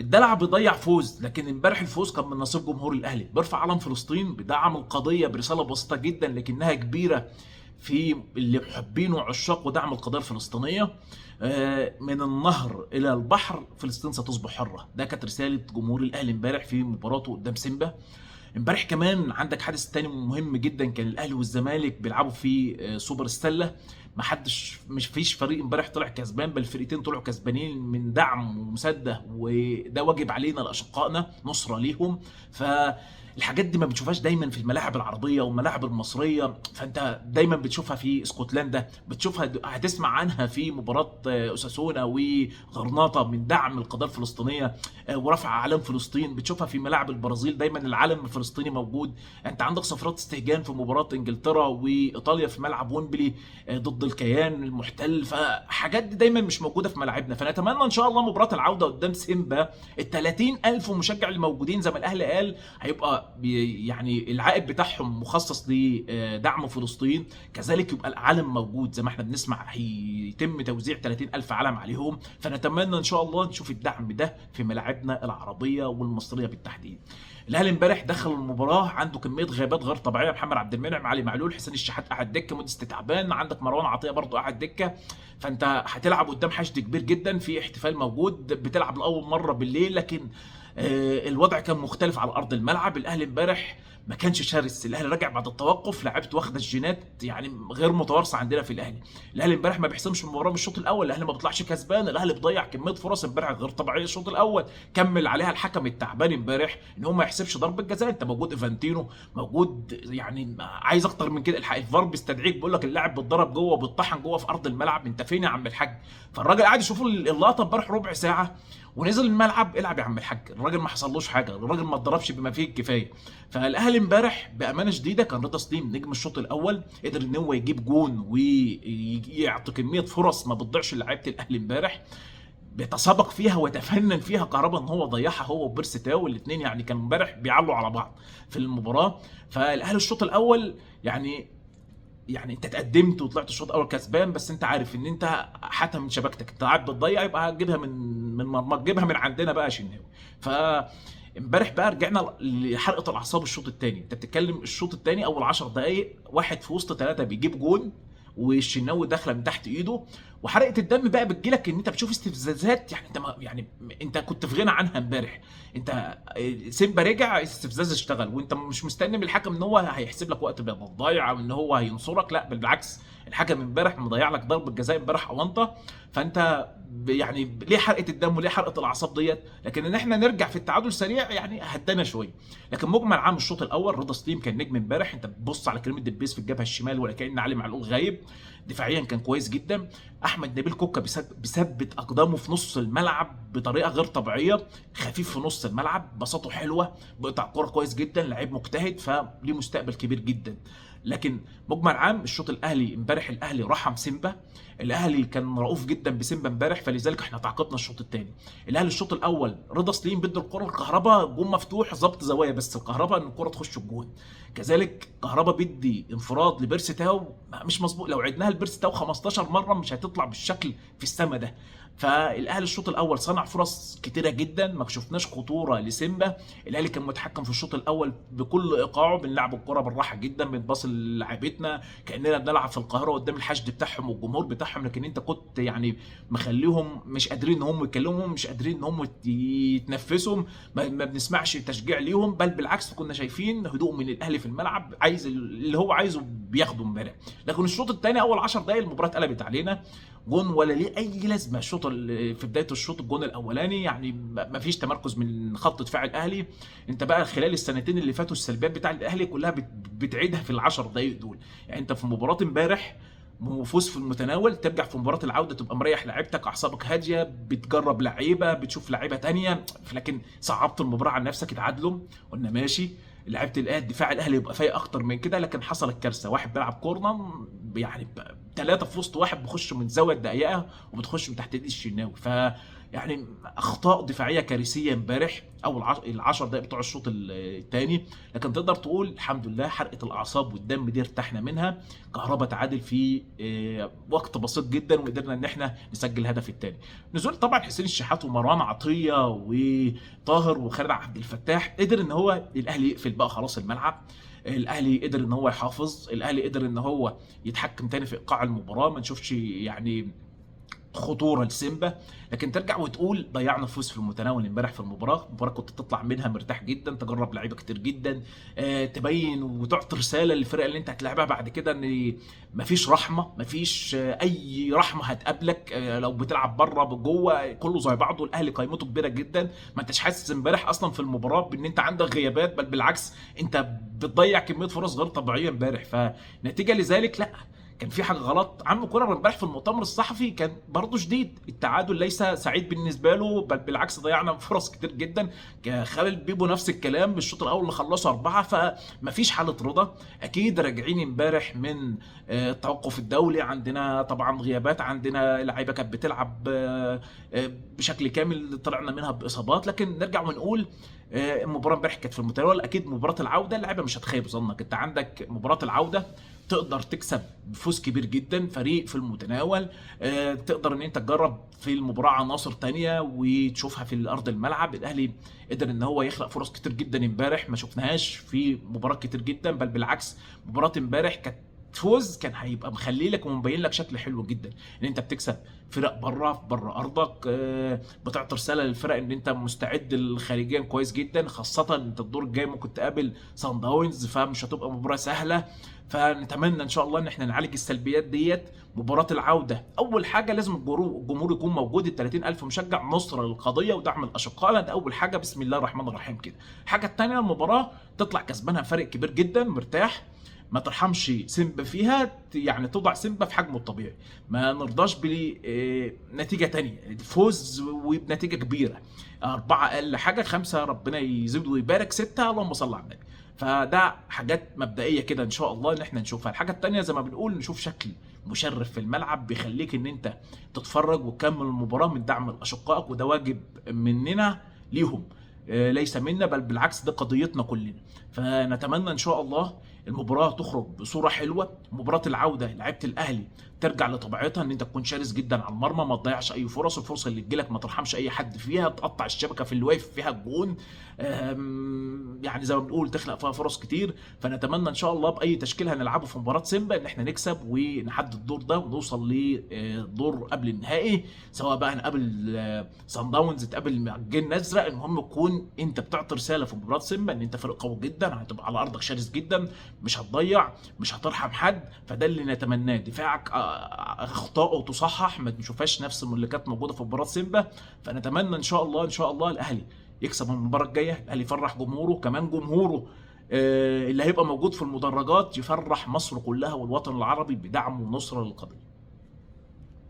الدلع بيضيع فوز، لكن امبارح الفوز كان من نصيب جمهور الاهلي. بيرفع علم فلسطين، بدعم القضية برسالة بسيطة جدا لكنها كبيرة في اللي محبين وعشاق ودعم القضية الفلسطينية. من النهر الى البحر فلسطين ستصبح حره. ده كانت رسالة جمهور الاهلي امبارح في مباراته قدام سيمبا. امبارح كمان عندك حدث تاني مهم جدا، كان الاهلي والزمالك بيلعبوا في سوبر السلة. ما حدش، مش فيش فريق امبارح طلع كسبان، بل الفرقتين طلعوا كسبانين من دعم ومساندة، وده واجب علينا لاشقائنا نصره ليهم. فالحاجات دي ما بتشوفهاش دايما في الملاعب العربية والملاعب المصرية، فانت دايما بتشوفها في اسكتلندا، بتشوفها هتسمع عنها في مباراة اوساسونا وغرناطه من دعم القضية الفلسطينية ورفع اعلام فلسطين. بتشوفها في ملاعب البرازيل دايما العلم الفلسطيني موجود. انت عندك صفرات استهجان في مباراة انجلترا وايطاليا في ملعب ويمبلي ضد الكيان المحتل. فحاجات دي دايما مش موجودة في ملاعبنا. فنتمنى ان شاء الله مباراة العودة قدام سيمبا ال 30,000 مشجع اللي موجودين زي ما الاهلي قال هيبقى يعني العائد بتاعهم مخصص لدعم فلسطين، كذلك يبقى العلم موجود زي ما احنا بنسمع هيتم توزيع 30,000 علم عليهم. فنتمنى ان شاء الله نشوف الدعم ده في ملاعبنا العربية والمصريه بالتحديد. الاهلي امبارح دخل المباراة عنده كمية غيابات غير طبيعية، محمد عبد المنعم، علي معلول، حسين الشحات قاعد دكه، موديست تعبان، عندك مروان عطية برضه قاعد دكه. فانت هتلعب قدام حشد كبير جدا، في احتفال موجود، بتلعب لاول مرة بالليل، لكن الوضع كان مختلف على ارض الملعب. الاهلي امبارح ما كانش شرس، الاهلي رجع بعد التوقف، لعيبته واخده الجينات يعني غير متوارثه عندنا في الاهلي. الاهلي امبارح ما بيحسمش المباراة من الشوط الاول، الاهلي ما بيطلعش كسبان، الاهلي بيضيع كمية فرص امبارح غير طبيعية الشوط الاول، كمل عليها الحكم التعبان امبارح ان هو ما يحسبش ضربه جزاء. انت موجود ايفانتينو موجود، يعني عايز اكتر من كده؟ الفار بيستدعيك بيقول لك اللاعب بيتضرب جوه وبيتطحن جوه في ارض الملعب، انت فين يا عم الحاج؟ فالراجل قاعد يشوف اللقطة امبارح ربع ساعة ونزل الملعب، العب يا عم الحاج، الراجل ما حصلوش حاجة، الراجل ما اتضربش بما فيه الكفاية. فالاهلي امبارح بامانه شديدة كان رضا سليم نجم الشوط الاول، قدر ان هو يجيب جون ويعطي كمية فرص ما بتضيعش لعيبة الاهلي امبارح، بيتسابق فيها ويتفنن فيها كهربا ان هو ضيعها هو وبيرسي تاو الاثنين، يعني كانوا امبارح بيعلوا على بعض في المباراة. فالاهلي الشوط الاول يعني انت تقدمت وطلعت الشوط الاول كسبان، بس انت عارف ان انت حتى من شبكتك انت قاعد بتضيع، يبقى هتجيبها من مرماك، جيبها من عندنا بقى يا شناوي. ف امبارح بقى رجعنا لحرقه الاعصاب الشوط الثاني. انت بتتكلم الشوط الثاني اول 10 دقائق واحد في وسط ثلاثة بيجيب جون والشناوي داخله من تحت ايده، وحرقه الدم بقى بتجيلك ان انت بتشوف استفزازات يعني انت ما يعني انت كنت في غنى عنها امبارح. انت سيمبا رجع استفزاز اشتغل، وانت مش مستني من الحكم ان هو هيحسب لك وقت بدل ضايع او ان هو هينصرك، لا بالعكس الحكم امبارح مضيع لك ضربه جزاء امبارح اونطه. فانت يعني ليه حرقه الدم وليه حرقه الاعصاب ديت؟ لكن ان احنا نرجع في التعادل سريع يعني هدانا شوية. لكن مجمل عام الشوط الاول رضا سليم كان نجم امبارح. انت بتبص على كريم الدبيس في الجبهة الشمال ولا كأن علي معلول غايب، دفاعيا كان كويس جدا. احمد نبيل كوكا بيثبت اقدامه في نص الملعب بطريقة غير طبيعية، خفيف في نص الملعب، بساطته حلوة، بيقطع كورة كويس جدا، لعيب مجتهد، فليه مستقبل كبير جدا. لكن مجمل عام الشوط الاهلي امبارح الاهلي رحم سيمبا، الاهلي كان رؤوف جدا بسيمبا امبارح، فلذلك احنا تعاقبنا الشوط الثاني. الاهلي الشوط الاول رضا سليم بيدي الكره لكهربا، جون مفتوح ظبط زوايا، بس الكهربا ان الكره تخش الجون. كذلك كهربا بيدي انفراد لبيرسي تاو مش مظبوط، لو عدناها لبيرسي تاو 15 مرة مش هتطلع بالشكل في السما ده. فالاهلي الشوط الاول صنع فرص كتيرة جدا، ما شفناش خطورة لسيمبا. الاهلي كان متحكم في الشوط الاول بكل ايقاعه، بنلعب الكره بالراحة جدا، بنباص لعيبتنا كاننا بنلعب في القاهرة قدام الحشد بتاعهم والجمهور بتاعهم، لكن انت كنت يعني مخليهم مش قادرين ان هم يتكلموا، مش قادرين ان هم يتنفسوا، ما بنسمعش تشجيع ليهم، بل بالعكس كنا شايفين هدوء من الاهلي في الملعب، عايز اللي هو عايزه بياخده امبارح. لكن الشوط الثاني اول 10 دقائق المباراة اتقلبت علينا، جون ولا ليه اي لازمه. الشوط في بداية الشوط الجون الاولاني يعني ما فيش تمركز من خط دفاع الاهلي. انت بقى خلال السنتين اللي فاتوا السلبيات بتاع الاهلي كلها بتعيدها في العشر دقائق دول. يعني انت في مباراة امبارح فوز في المتناول، ترجع في مباراة العودة تبقى مريح لعيبتك، اعصابك هادية، بتجرب لعيبة، بتشوف لعيبة تانية، لكن صعبت المباراة على نفسك. اتعادلوا قلنا ماشي، لعيبة الاهلي دفاع الاهلي يبقى فايق اكتر من كده، لكن حصلت كارثة. واحد بيلعب كورنر يعني ثلاثة في وسط واحد بيخش من زاوية ضيقه وبتخش من تحت ايد الشناوي. ف يعني اخطاء دفاعية كارثية امبارح اول ال10 دقائق بتوع الشوط الثاني، لكن تقدر تقول الحمد لله حرقه الاعصاب والدم دي ارتحنا منها. كهربا تعادل في وقت بسيط جدا وقدرنا ان احنا نسجل الهدف الثاني. نزول طبعا حسين الشحات ومروان عطية وطاهر وخالد عبد الفتاح قدر ان هو الاهلي يقفل بقى خلاص الملعب. الاهلي قدر ان هو يحافظ، الاهلي قدر ان هو يتحكم تاني في ايقاع المباراة، ما نشوفش يعني خطورة لسيمبا. لكن ترجع وتقول ضيعنا فوز في المتناول امبارح في المباراة. المباراة كنت تطلع منها مرتاح جدا، تجرب لعيبة كتير جدا، تبين وتعطي رسالة للفرقة اللي انت هتلعبها بعد كده ان مفيش رحمه، مفيش اي رحمه هتقابلك، لو بتلعب بره جوه كله زي بعضه. الاهلي قيمته كبيرة جدا، ما انتش حاسس امبارح اصلا في المباراة بان انت عندك غيابات، بل بالعكس انت بتضيع كمية فرص غير طبيعية امبارح. فنتيجة لذلك لا كان في حاجة غلط. عم كولر امبارح في المؤتمر الصحفي كان برضه شديد، التعادل ليس سعيد بالنسبة له، بل بالعكس ضيعنا فرص كتير جدا. خالد بيبو نفس الكلام، الشوط الاول اللي خلصوا 4، فمفيش حاله رضا. اكيد راجعين امبارح من التوقف الدولي، عندنا طبعا غيابات، عندنا لعيبة كانت بتلعب بشكل كامل طلعنا منها باصابات. لكن نرجع ونقول المباراة امبارح كانت في المتناول. اكيد مباراة العودة اللعيبة مش هتخيب ظنك، انت عندك مباراة العودة تقدر تكسب بفوز كبير جدا، فريق في المتناول، تقدر ان انت تجرب في المباراة عناصر تانية وتشوفها في ارض الملعب. الاهلي قدر ان هو يخلق فرص كتير جدا امبارح ما شفناهاش في مباراة كتير جدا، بل بالعكس مباراة امبارح كانت فوز كان هيبقى مخلي لك ومبين لك شكل حلو جدا ان انت بتكسب فرق بره ارضك، بتعطي رسالة للفرق ان انت مستعد خارجيا كويس جدا، خاصة انت الدور الجاي ممكن تقابل سان داونز، فمش هتبقى مباراة سهلة. فنتمنى ان شاء الله ان احنا نعالج السلبيات ديت. مباراة العودة اول حاجة لازم الجمهور يكون موجود، ال 30,000 مشجع، نصره للقضية ودعم الاشقاء، ده اول حاجة، بسم الله الرحمن الرحيم كده. الحاجة الثانية المباراة تطلع كسبانها فرق كبير جدا، مرتاح، ما ترحمش سيمبا فيها، يعني توضع سيمبا في حجمه الطبيعي، ما نرضاش بنتيجة تانية، فوز وبنتيجه كبيرة، 4 اقل حاجة، 5 ربنا يزيد ويبارك، 6 اللهم صل على النبي. فده حاجات مبدئية كده ان شاء الله ان احنا نشوفها. الحاجة التانية زي ما بنقول نشوف شكل مشرف في الملعب بيخليك ان انت تتفرج وتكمل المباراة من دعم اشقائك، وده واجب مننا ليهم، ليس منا، بل بالعكس ده قضيتنا كلنا. فنتمنى ان شاء الله المباراة تخرج بصورة حلوة. مباراة العودة لعيبة الاهلي ترجع لطبيعتها، ان انت تكون شرس جدا على المرمى، ما تضيعش اي فرص، الفرصة اللي تجيلك ما ترحمش اي حد فيها، تقطع الشبكة في اللي واقف فيها الجون، يعني زي ما بنقول تخلق فيها فرص كتير. فنتمنى ان شاء الله باي تشكيل هنلعبه في مباراة سيمبا ان احنا نكسب ونحدد الدور ده ونوصل لدور قبل النهائي، سواء بقى هنقابل سان داونز، تقابل مع الجن الازرق. المهم تكون انت بتعطي رسالة في مباراة سيمبا ان انت فريق قوي جدا، هتبقى على ارضك شرس جدا، مش هتضيع، مش هترحم حد. فده اللي نتمناه. دفاعك اخطائه تصحح، ما نشوفهاش نفس اللي كانت موجودة في مباراة سيمبا. فنتمنى ان شاء الله ان شاء الله الاهلي يكسب المباراة الجاية، الاهلي يفرح جمهوره، كمان جمهوره اللي هيبقى موجود في المدرجات يفرح مصر كلها والوطن العربي بدعم ونصره للقضية.